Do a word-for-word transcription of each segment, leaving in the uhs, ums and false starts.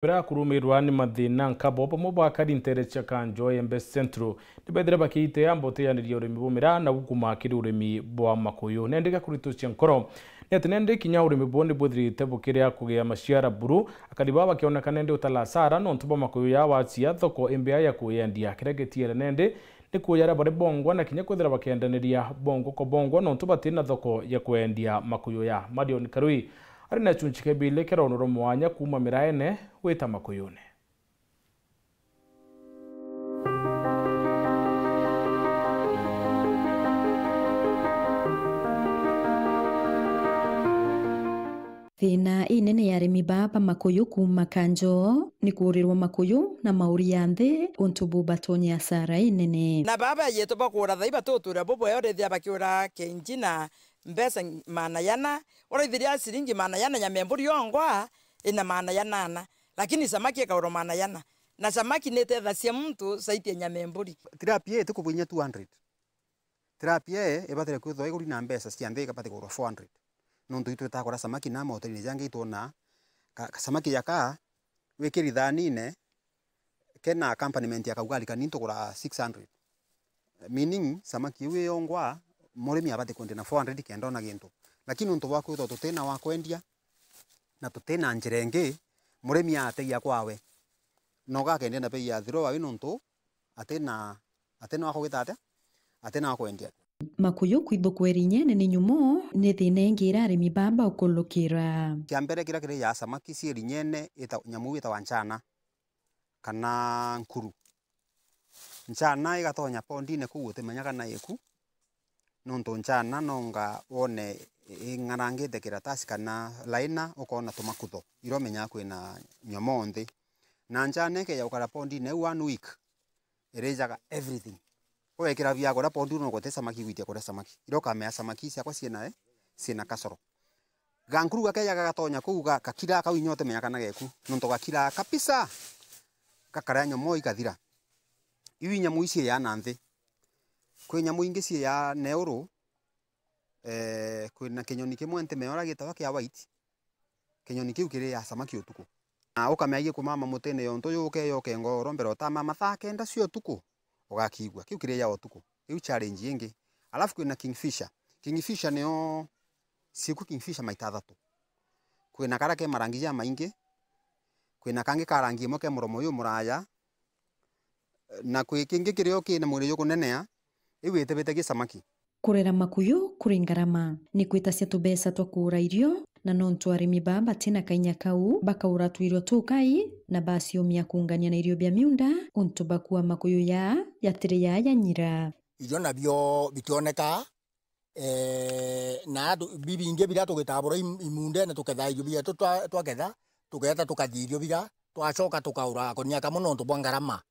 Baria bakurumirwa ni mathina nkabo bamwe bwa kari ntere cia Kanjo Embe Central ni bethire bakiitea mbote yaniria urimi bwa miraa na gukuma kiri urimi bwa makuyu. Nende gakuritucia nkoro ni ati nende kinya urimi buu ni bwithirite bukiria kugia maciara buru, akari baa bakioneka nende utala asara nontu bwa makuyu ya wacia thoko imbea ya kuyendia. Kiria gitiere nende ni kuuja aria bari bongwa na kinya kwithira bakiendaniria bongwa kwa bongwa nontu bati na thoko ya kwendia makuyu ya. Marion Karui ari na gicunci kia bili kia rono rwa mwanya kuuma miraene gwita makuyune. Thina inene ya arimi baa ba makuyu kuuma Kanjo ni kuurirwa makuyu na mauri ya nthi, untu bubatonye asara inene. Na baa beejitu bakuura thai batutuura bubwea urithia bakiura kenji na mbeca maana yana, uraithiria ciringi maana yana nyama ya mburi yongwa ina maana yanana, lakini samaki ikaurwa maana yana. Na samaki ni itethacia muntu zaidi ya nyama ya mburi. Tilapia itikubwinya two hundred. Tilapia ii ibatire kwithirwa iguri na mbeca cia nthi, ikabati kugurwa four hundred. Nontu itwitaga kura samaki na mahotelini jangi itwona ka, ka samaki jaka wikiri thanine kena accompaniment ya kaugali kanini tugura six hundred. Meaning, samaki iu iyongwa, murimi abati kwendia na four hundred kenda ona gintu. Lakini nontu bwa kwithirwa tutina wa kwendia na tutina njira ingi, murimi ategia kwawe. Na ugakendia na bei ya throw away nontu atina, atina wa kugita atia? Atina wa kwendia. Makuyu kwithukwa irinyene ni nyumo ni thina ingi iria arimi baa baukulukira. Kia mbere kiria kiri ya samaki cie irinyene ita, nyamu itawa nchana kana nkuru. Nchana igatonya pondine kuu utimenya kana iku, nontu nchana nonga wone ing'arangite kiratasi kana laina ukoona tumakutho, iria umenyaga kwina nyomoo nthi. Na nchana ikeeja gukara pondine iu one week, irijaga everything. Ugekira biakuria pondi, no guti samaki igwitia kuria samaki. Iria ukamenya samaki ciakwa ciina, ciina kasoro. Gankuru gakeeja gagatonya kuu ga-, gakira kau inya utimenya kana geku. Nontu gakira kabisa, gakaria nyomoo igathira. Iu inyamu ici ciiyaa na nthi. Kwi nyamu ingi ciiyaa neuru, eh, kwina kinyoni kimwe ntimenya uria gitawa kia white. Kinyoni kiu kiriaa samaki utuku. Na ukamenya kumama mutine yontu yuke yoke ngoro mbere utama mathaa kenda cia utuku, ugakiigua. Kiu kiriaa utuku. Iu challenge ingi. Alafu kwina kingfisher. Kingfisher nio ciku kingfisher maita athatu. Kwina karia ke marangi jamaingi, kwina kangi ka rangi imwe ke muromo uyu muraya, na kwi kingi kirio kina mwiri jukunenea, iu itibite gi samaki. Kurera makuyu kuri ngarama, ni kwitacia tubeca twa kuura irio, na nontu arimi baa batina kainya kau, bakaura twirio tukai, na baciumia kuungania na irio bia miunda, untu bakua makuyu yaa yatiri yaa yanyira. Irio nabio bitioneka, eh, na antu bibingi biria tugitabura im-, imundene tuketha irio bietu twa-, twaketha, tugeeta tukathia irio biria, twacoka tukaura konia kamwe nontu bwa ngarama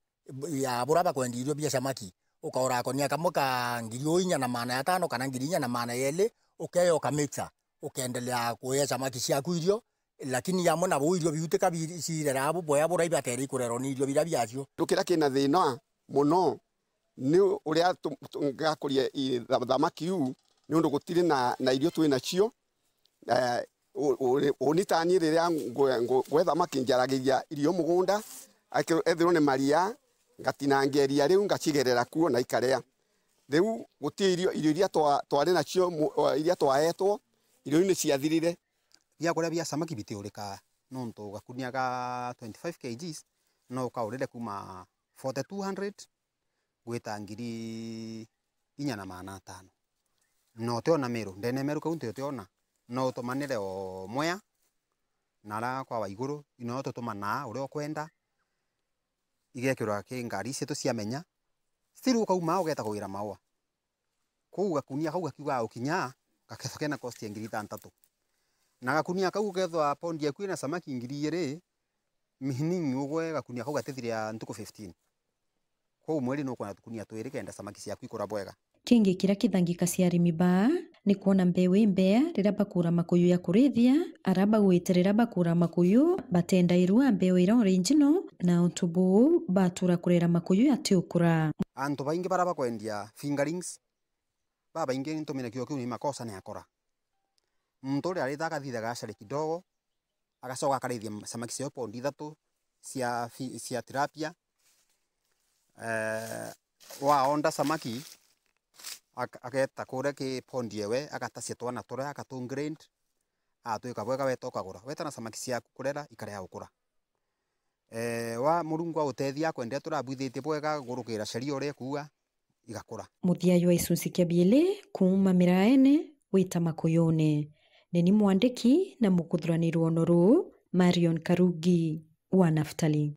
ya buria bakwendia irio bia samaki, ukaura konia kamwe ka ngiri inya na maana ya tano kana ngiri inya na maana ya iri, ukeeja ukamixer, ukeendelea kuea samaki ciaku irio, lakini amwe nabo irio biu tika bi-, cireraa bubwea buria ibatere ikurerwa ni irio biria biacio. Kintu kiria kina thina mono ni uria tu-, tu-, ngakuria i-, tha-, thamaki iu, niundu gutiri na, na irio twi nacio. Eh, u-, u-, uni tani riria ngwe-, ngwe-, ngwe thamaki njaragiria irio mugunda, ake-, ethirwa ni maria, ngatinangia iria riu ngacigerera kuo na ikaria. Riu guti irio, irio iria twa-, twari nacio mu-, o, iria twaetwo, irio iu ni ciathirire. Biakuria bia samaki bitiurika, nontu gakunia ga twenty-five kilograms no ukaurire kuma forty-two hundred gwita ngiri inya na maana atano. Na utiona meru, ndene meru kau nti utiona, no utumanire o Mwea, na aria kwa Waiguru, ino tutumanaa uria ukwenda, igekirwa ki ngari cietu cia menya, still ukaumaa ugeta kugira maua. Kwou gakunia kau gakiuga ukinya, gakethwa kena cost ya ngiri itantatu. Na gakunia kau gakethwa pondi yaku ina samaki ngiri igiri, meaning ugwe gakunia kau gatithiria ntuku fifteen. Kwou mweri nukwona tukunia twiri kenda samaki ciaku ikura bwega. Kingi kiria kithangikacia arimi baa ni kwona mbeu imbea riria bakura makuyu ya kurithia, aria bagwite riria bakura makuyu batendairua mbeu iria original, na untu buu batura kurera makuyu yatiukura. Antu baingi baria bakwendia fingerlings, babaingi ntumire kio kiu ni makosa ni akora. Muntu uria arita akathitha gacari kidogo, agacoka akarithia samaki cio pondi ithatu, cia fi-, cia tilapia. Eh, waonda samaki, ak-, ageta kuria ki pondi ewe, agatacia twana turia, agatu grade, atwika bwega, weta ukagura. Weta na samaki ciaku kurera, ikaria gukura. Eh, wa Murungu agutethia, akwendea turabwithitie bwega, gurukira sheria uria ikuuga, igakura. Muthia jwa gicunci kia biiri kuuma Miraene gwita Makuyune. Ni ni mwandiki na mukuthurani rwono ruu, Marion Karungi wa Naftali.